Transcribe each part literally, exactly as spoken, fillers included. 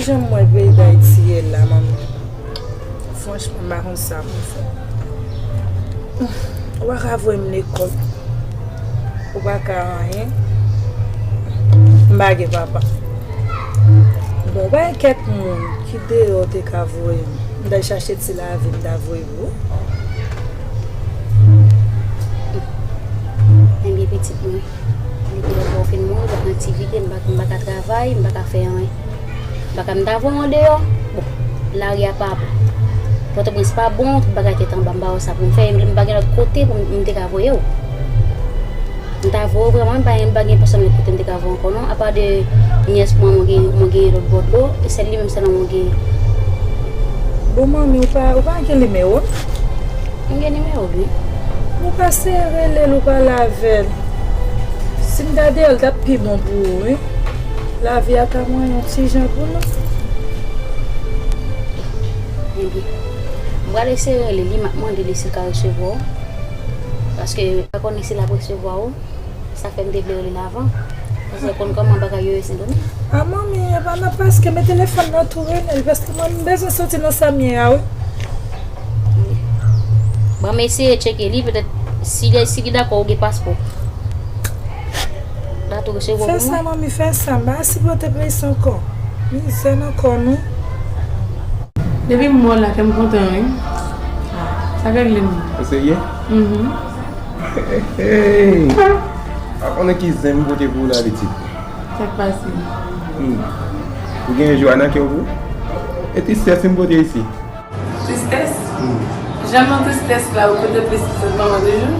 Jan m wè peyi Dayiti ye la, manmi. Franchman, m pa konn sa pou m fè. Ou pa ka voye m lekòl. Ou pa ka anyen. M pa gen papa. Bon, pa gen kèk moun ki deyò te ka voye m. M t al chache ti lavi, m ta voye pou ou. Ebyen, pitit mwen, depi lè papa w fin mouri, m pa gen aktivite, m pa, m pa ka travay, m pa ka fè anyen. M pa ka, m ta voye w andeyò. Bon, lari a pa bon. Pòtoprens pa bon, tout bagay tèt anba, m pa wè sa pou m fè, m pa gen lòt kote pou m, m te ka voye w. M ta voye w vrèman, m pa, m pa gen pèsonn lòt kote m te ka voye w ankò non, apa de nyès mwen, mwen gen, mwen gen lòt bò dlo, e sèl li menm sèlman mwen gen. Bon, manmi, ou pa, ou pa gen nimewo l? M gen nimewo l, wi. Ou pase rele l, ou pale avè l. Si m ta deyò l, t ap pi bon pou ou, wi. Lavi a ta mwen yon ti jan pou nou. Ebyen, m pral eseye rele li, m ap mande li si l ka resevwa w. Paske m pa konnen si l ap resevwa w. Sa fè m te vle rele l avan. Paske w konn kòman bagay yo ye Sendomeng. A manmi, e pa nan paske men telefòn nan tou rele l, paske mwen m bezwen soti nan sa m ye a, wi. Ban m eseye tcheke li, petèt si li, si li dakò ou gen paspò. L a tou resevwa pou mwen. Fè sa, manmi, fè sa. M pa sipote peyi sa ankò. Mizè nan kò nou. Depi m wè w la, kè m kontan, wi. Sa k regle m? Ou serye? Mhm. Hey! Pa konnen ki zen m pote pou ou la, pitit. Sa k pase? Hmm. Ou gen jwa nan kè w tou? E tristès m pote isi. Tristès? Hmm. Janm nan tristès la, ou pote plis tristès ban mwen toujou?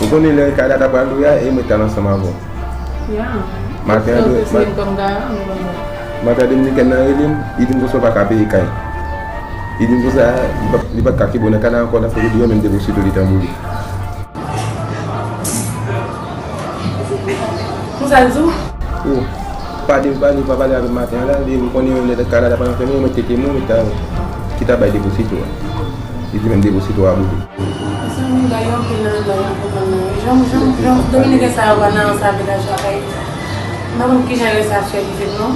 Ou konnen lè Kayla ta pral louvri a, e mwen t al ansanm avè w. Ya. Maten an, Dominikèn nan rele m, li di m konsa w pa ka peye kay. Li di m konsa, li pa, li pa ka kenbe w nan kay la ankò, l ap fè w deyò, menm deposito li tanbou li. Konsa l di w? O, pa de, pa de, pa pale avè m maten an la, li, m konnen yon nèg kay la t ap anfèmen, mwen tete mwen, mwen ta, ki ta bay deposito a. Li di menm deposito a boule. Mezanmi, bagay yo anpil nan, bagay yo anpil nan. Jan, jan, jan Dominiken sa yo pa nan ansanm avèk lajan kay. M pa konn kijan yo sa fè rive non.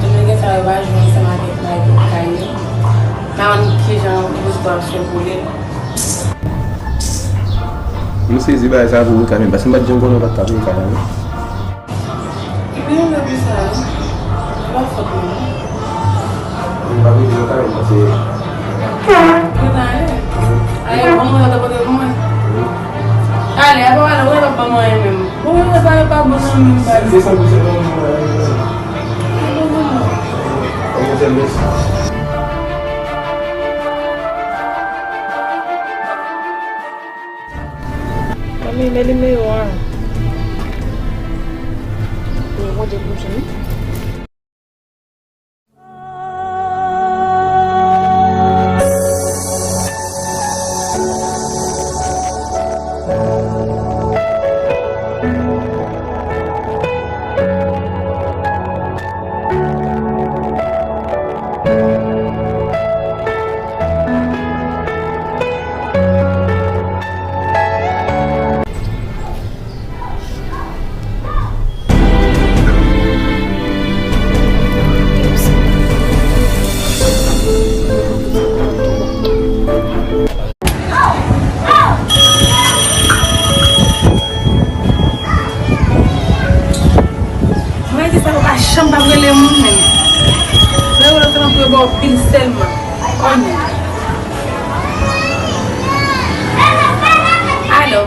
Dominiken sa yo pa jwe ansanm avèk bagay yo kay yo. M pa konn kijan yo pral fè boule. M sezi bagay sa pou ou kanmenm, paske m pa t janm konnen w pa t ka vin kay la non. Li byen lè pou sa, li pa fòt mwen non. Mwen pa vle di nou pa menm pase. Mwen ta ale. Ale, bon, mwen ta pote pou mwen. Ale, apa w ale, ou pa ban mwen anyen menm. Bon, mwen pa, pa bon nan menm bagay. Se san pou se bon, mwen pa vle. Mwen te mèsi. Manmi, men nimewo a. Bondye pou jwenn. Mwen di sa yo pa janm pa rele moun menm. Lè yo rele sèlman pou yo ba w pil sèlman. Alo.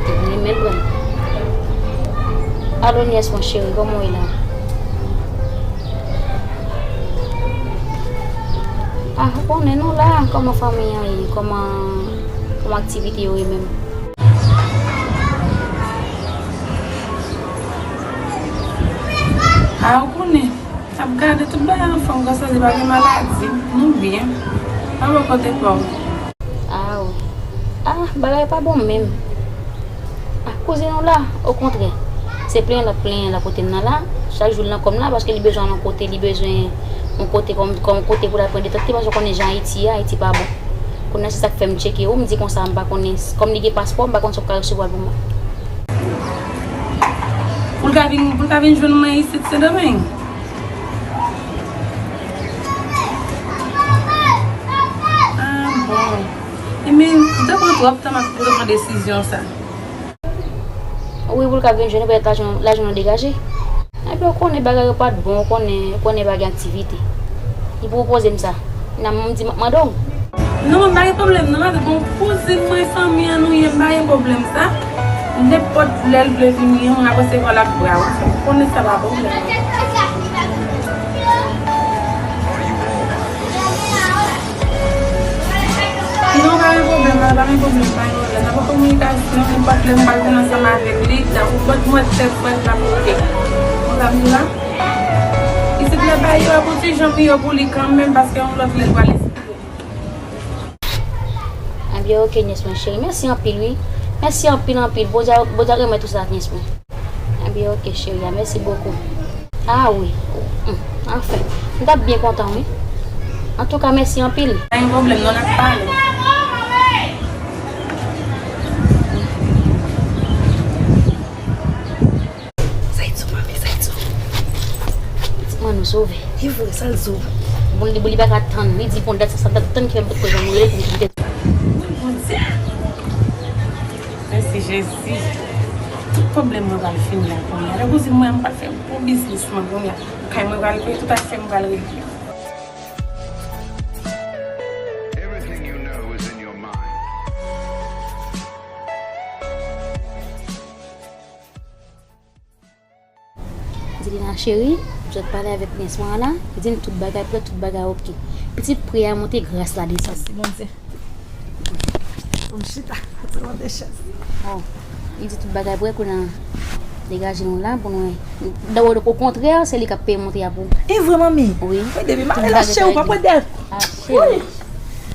Te vin men pran. Alo nyès mwen cheri, kòman w ye la? Ah, ou konnen nou la, kòman fanmi an ye, kòman, kòman aktivite yo ye menm? Ah, ou konnen, ap gade tout bagay anfòm, konsa li pa gen maladi, nou byen. Pa bò kote pa w. Ah, wi. Ah, bagay pa bon menm. Ah, kouzin ou la, okontrè. Se plenyen l ap plenyen la kote m nan la. Chak jou l nan kò m la, paske li bezwen al yon kote, li bezwen yon kote kòm, kòm kote pou l al pran detant li, paske w konnen jan Ayiti ye, Ayiti pa bon. Kounye a se sa k fè m tcheke w, m di konsa m pa konnen, kòm li gen paspò, m pa konn si w ka resevwa l pou mwen. Pou l ka vin, pou l ka vin jwenn mwen isit Sendomeng. Men, m te pran twòp tan pou te pran desizyon sa. Wi, pou l ka vin jwenn, petèt lajan, lajan nou degaje. Epi w konnen bagay yo pa t bon, w konnen, w konnen pa gen aktivite. Li pwopoze m sa. Nan m di m ap mande w. Non, mwen pa gen pwoblèm, non, mwen bon kouzin mwen, fanmi an nou ye, m pa gen pwoblèm sa. Nenpòt lè l vle vini, mwen ap resevwa l ak bra ouvè. Ou konnen sa pa pwoblèm. Non, pa gen pwoblèm, pa gen pwoblèm, pa gen pwoblèm. Nan kominikasyon, nenpòt lè m pral vin ansanm avèk li, nan nenpòt mwen tèt mwen, l ap oke. Konn sa m di la? Isit la, bay yo pou ti jan pi yo pou li kanmenm, paske yon lòt lè l pral espere. Ebyen, oke, nyès mwen cheri. Mèsi anpil, wi. Mèsi anpil, anpil. Bondye, Bondye ap remèt ou sa, nyès mwen. Ebyen, oke, cheri a, mèsi bokou. Ah wi. Hmm, anfen, m t ap byen kontan, wi. Antouka, mèsi anpil. Pa gen pwoblèm, non, n ap pale. Sa y di w, manmi, sa y di w? Pitit mwen nou sove. E vre, sa l di w? Bon, li, bon, li pa ka tann. Li di, bon, dat sa, sa, dat tann ki fè m potko janm rele pou li te. Wi, Bondye. Mèsi, Jezi. Tout pwoblèm mwen pral fini la kounye a. Lè kouzin mwen, m pral fè yon bon biznis mwen kounye a. Kay mwen pral peye, tout afè m pral regle. Everything you know is in your mind. Di li nan cheri, m sot pale avèk nyès mwen an la, li di m tout bagay prè, tout bagay oke. Pitit, prè a monte, gras la desann. Mèsi Bondye. Pou m chita, pou m monte chèz. Oh, li di tout bagay prè, kounye a degaje nou la pou nou. Okontrè, se li k ap peye monte a pou. E vre, manmi? Wi. Men depi m ale la, cheri, ou pa pran dèt. Ah, cheri. Wi.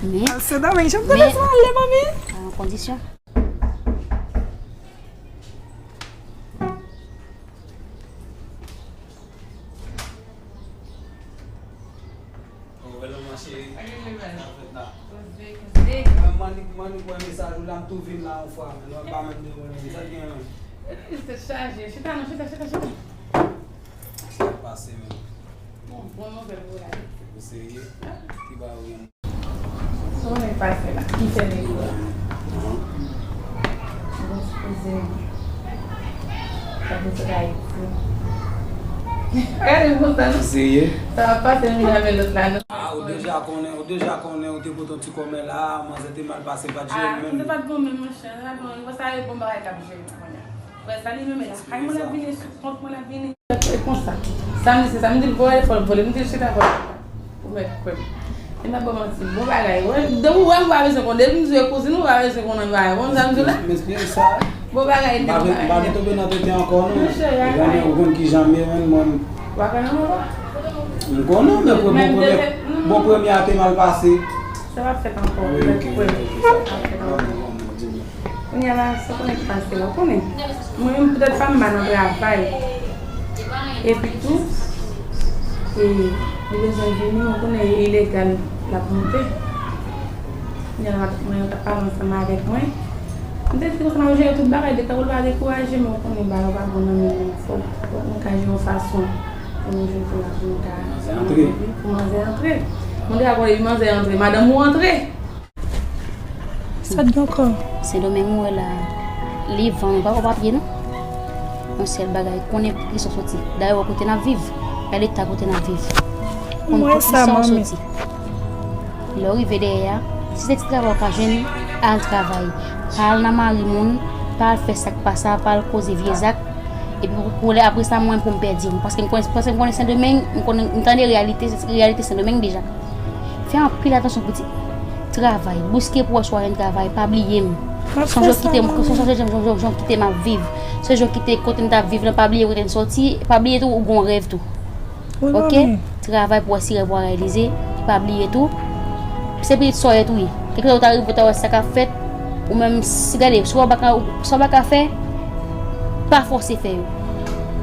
Men. Al Sendomeng, janm tande sa ale, manmi. An kondisyon. Oh, hello, ma chérie. Sa gen, bebe? Sa fèt la? Poze, poze. Mwen, mwen, mwen, mwen, mesaj ou la, m tou vin la yon fwa, men nou pa menm de pwoblèm. Sa gen, men? Epi, tèt chaje. Chita, non, chita, chita, chita. Sa k pase, men? Bon, bon nouvèl pou w la, wi. Ou serye? Ki ba ou yon Sou nèg pase la, ki fè nèg yo la. Bon, sipoze. Sa te sot Ayiti. Gade konsa, non? Serye? Sa ap pase, nou jamè lòt la, non? Ah, ou deja konnen, ou deja konnen, ou te pote yon ti kòmè la, manzè te mal pase, pa t jere menm. Ah, se pa t bon menm, monchè, se pa t bon menm. Bon, sa e bon bagay k ap jere kounye a. Frè sa li menm, e lakay mwen l ap vini, sou kont mwen l ap vini. E konsa. Sa m di, se sa m di l, voye fò l vole, m di l chita fò l chita. Ou mèt kwè m. E m ap ba w manti, bon bagay. Wè, depi w wè m pa bezwen konnen, depi m di w e kouzin ou pa bezwen konnen bagay. Konn sa m di w la? M esplike sa. Bon bagay, m pa vle, m pa vle tonbe nan tenten ankò, non. Ou konnen, ou konn kijan m ye, menm mwen. Ou pa konnen ankò? M konnen, men bon premye, bon premye a te mal pase. Sa va fèt ankò, ou mèt kwè m. Sa va fèt ankò. Kounye a la, sa konnen k pase la, ou konnen. Mwen menm, poutèt pa m pa nan travay. Epi tou, e, li bezwen vini, ou konnen, e ilegal l ap monte. Kounye a la, mwen, yo t ap pale ansanm avèk mwen. M te di konsa, m ap jere tout bagay, detan ou pa dekouraje, men ou konnen, bagay yo pa bon nan men nou. Fòk, fòk nou ka jere yon fason pou nou jwenn pou la, pou nou ka, pou manzè antre. Moun deja konnen manzè antre, madanm ou antre. Sa t gen ankò? Sendomeng ou wè la, li van, nou pa wè papye non. Yon sèl bagay, konnen pou kisa w soti. Dayè wè kote n ap viv, e leta kote n ap viv. Konn pou kisa w soti. Lè w rive dèyè a, si se ti travay w ka jwenn, al travay. Pa al nan mari moun, pa al fè sa k pa sa, pa al koze vye zak. Epi pou, pou lè apre sa, mwen pou m pèdi w. Paske m konnen, paske m konnen Sendomeng, m konnen, m tande reyalite, reyalite Sendomeng deja. Fè anpil atansyon pitit. Travay. Bouske pou w swa jwenn travay. Pa bliye m. Sonje w kite m, sonje jan, jan, jan, jan w kite m ap viv. Sonje w kite kote m t ap viv lan. Pa bliye kote n soti. Pa bliye tou ou gon rèv tou. Oke? Travay pou w asire pou w reyalize. E pa bliye tou. Se pitit sa w ye tou wi. Kèlkeswa ou ta rive, ou ta wè sa k ap fèt. Ou menm, si gade, sa w pa ka, sa w pa ka fè, pa fòse fè yo.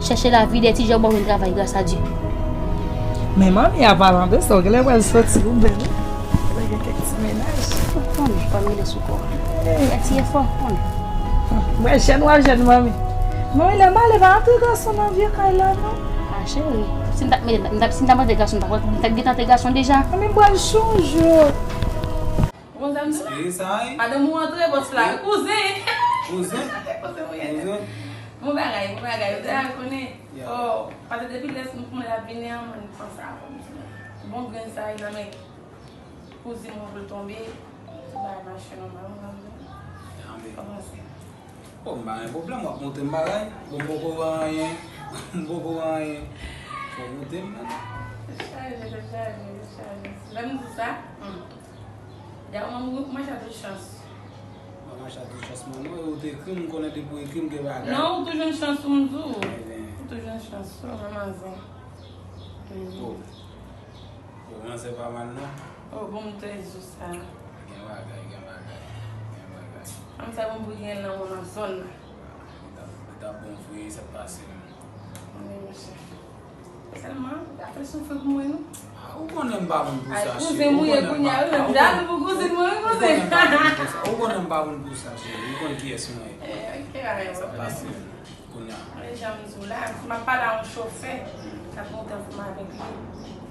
Chèche lavi, dè ti jan w ap jwenn travay, gras a Dye. Men manmi, an palan de sa, w genlè pral soti, ou bèl wi. Mwen gen kèk ti mennaj. Ou konnen, fanmi rele sou kò. Fè ti efò, ou konnen. Mwen jèn, w ap jèn, manmi. Manmi, lè m ale, pa antre gason nan vye kay la, non. Ah, cheri, si m t ap mete, m t ap, si m t ap antre gason, m t ap, m t ap gentan antre gason deja. Manmi, m pral chonje w. Bon, sa m di w la. Espere sa, wi. Madanm ou antre, bòs la. Wi. Kouzen. Kouzen. Kouzen, wi. Kouzen. Bon bagay, bon bagay. Ou deja konnen. Yeah. Oh, paske depi lè m konnen l ap vini an, mwen panse a kòm si bon grenn sa, wi, nan men kouzin mwen pou l tonbe. Tout bagay mache nòmal, mwen menm. Kòmanse. Bon, m pa gen pwoblèm, w ap montre m bagay. Bon, m poko wè anyen. M poko wè anyen. Fò w montre m, man. Tèt chaje, tèt chaje, tèt chaje. Lè m di sa, hmm. Dja ou menm ou mache a tout chans. Mwen mache a tout chans, man. Non, ou te ekri m, m konnen depi w ekri m gen bagay. Non, ou tou jwenn chans ou, m di w. Ebyen. Ou tou jwenn chans ou, manman zen. Hmm. Oh. Bon, manzè pa mal, non. Oh, bon, m te di w sa. Gen bagay, gen bagay, gen bagay. Fanm sa bon pou gen lanmou nan zòn nan. Li t ap, li t ap bon vre, sa k pase menm. Wi, mesye. Sèlman, gate soufri pou mwen, non. Ah, ou konnen m pa moun pou sa, cheri. Ay, kouzen mwen ye kounye a, wi, m jalou pou kouzen mwen, wi, kouzen. Ou konnen m pa moun pou sa, cheri. Ou konn kiyès mwen ye. Eh, ok, sa k pase menm. Kounye a. Mwen jan m di w la, m ap pale a yon chofè k ap monte ansanm avèk li.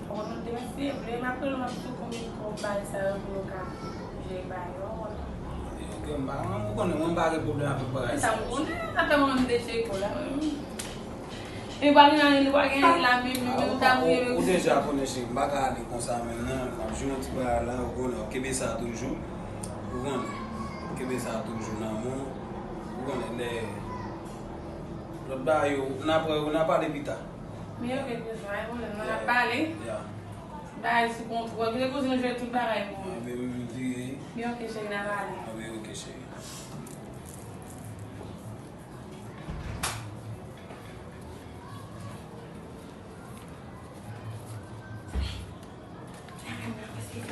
Ou konn nou te mèsi, vle m ap rele w, m ap di w konbyen kòb bagay sa yo pou nou ka jere bagay yo, ou konprann? Ok, m pa, ou konnen mwen m pa gen pwoblèm avèk bagay sa yo. Sa m konnen, sa fè mwen menm m te tcheke w la, wi. E pa gen anyen, li pa gen anyen la, men, men, men, ou ta mouye, men. Ou deja konnen, cheri, m pa ka ale konsa menm, non. M ap jwe yon ti bagay la, ou konnen, w kenbe sa toujou. Ou konnen, kenbe sa toujou nan men w. Ou konnen, lè Lòt bagay yo, n a pran yo, n a pale pita. Men yo gen bezwen, ay, mwen menm, n a pale. Ya. Bagay sou kontwòl. Kite kouzin nou jere tout bagay pou mwen. Anben, m vire. Men ok, cheri, n a pale. Anben, ok, cheri.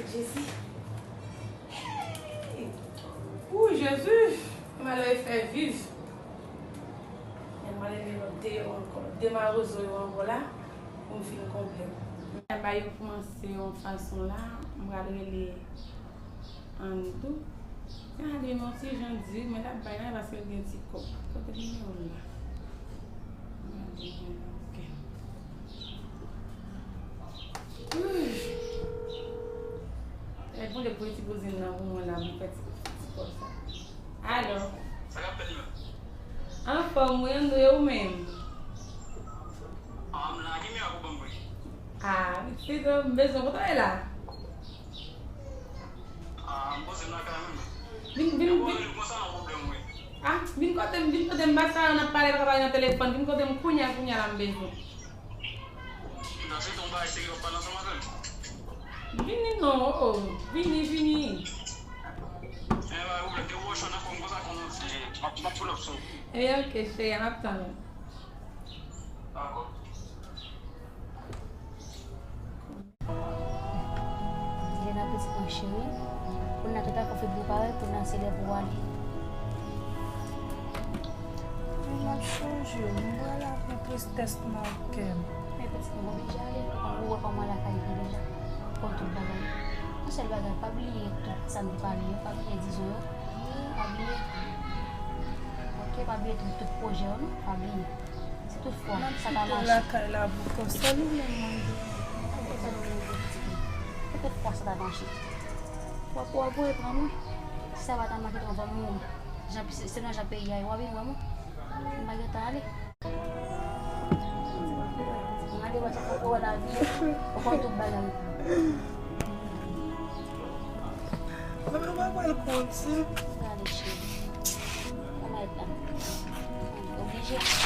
Jezi. Hey! Ooh, Jezi! Malè fè viv. Men m ale leve lòt deyò ankò, lòt de mawozo yo ankò la, pou m fin konplèt. Bagay yo kòmanse yon fason la, m pral rele Ann tou. Gade, men yon ti jan di, men l ap bay la, paske l gen ti kòb. Kote nimewo l la? Gade, ok. Ui. Lè Bondye voye ti kouzin nan pou mwen la, pou fè ti, ti kòb sa. Alo. Sa k ap fèt menm? Anfòm, wi, André, ou menm? Ah, m la, ki nimewo pou ban m, wi? Ah, pitit, m bezwen, kote w ye la? Ah, m poze m lakay mwen. Vin, vin, vin. Konsa nan pwoblèm, wi. Ah, vin kote m, vin kote m, pase la, n ap pale, pa ka pale nan telefòn. Vin kote m kounye a, kounye a la m bezwen. M ta swete yon bagay serye w ap pale ansanm avè m. Vini non, oh, oh. Vini, vini. Eh, pa gen pwoblèm, depi w wè w cho nan kò m konsa, konnen m ap, m ap pull up sou ou. Eh, ok, cheri, m ap tann ou. Dakò. Lena, pitit mwen cheri, kounye a tout afè w fin prepare, kounye a se lè pou w ale. M ap sonje w, m pral avè tristès nan kè m. Men pitit mwen, m oblije ale, ou wè kòman lakay ye deja, ou konn tout bagay. Yon sèl bagay, pa bliye tout sa n te pale yo, pa bliye dizon yo, pa bliye. Ok, pa bliye tout, tout pwojè yo non, pa bliye. Si toutfwa sa ta mache. Lakay la pou konsa nou menm mwen. Si toutfwa sa ta mache. W ap, w ap voye pran mwen. Si sa pa ta mache, w ap ban mwen. Jan, se, se nan jan peyi a ye, w ap vin wè mwen. M pa gentan ale. Mwen ale wè sa k ap wè lavi. Ou konn tout bagay. Mwen pa pral konn si. Gade cheri. Kòman e la? Oblije.